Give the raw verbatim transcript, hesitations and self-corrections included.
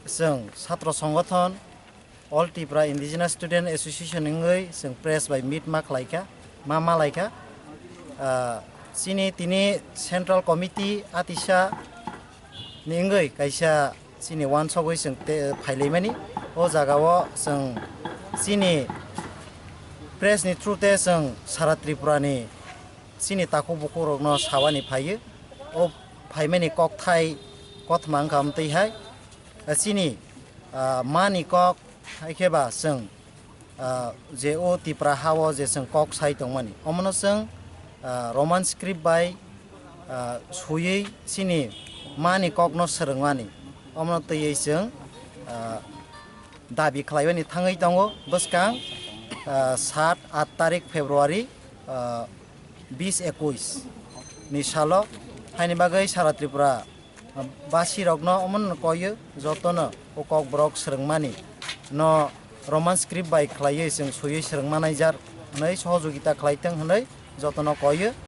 Chwng Chhatro Songothon, All Tripura Indigenous Student Association wngwi chwng press bai meet ma khlaikha, ma malaikha. Ah, chini tini Central Committee atisa ni wngwi kaisa chini wansogwi chwng te-, phailaimani. O jagao chwng chini press ni through te chwng sara Tripura ni chini takhuk bukhuk rokno sawani phaiyo. O phaimani kokthai kothoma wngkha amtwi hai. Ah, chini, ah, mani kok hai khe ba chwng, ah, je o Tipra ha-o je chwng kok sai tongmani, omono chwng, ah, Roman script bai, ah, swiwi chini mani kokno swrwngmani, omono twiwi chwng, ah, dabi khlaiwani thangwi tongo bwskang, ah, sat aath tarik February, ah, bis ekuis ni salo. Haini bagwi sara Tripura, ah, basi rokno omono koyo jotono o kokborok swrwngmani no Roman script bai khlaiwi chwng swiwi swrwngmanaijak hwnwi sohojogita khlaitwng hwnwi jotono koyo.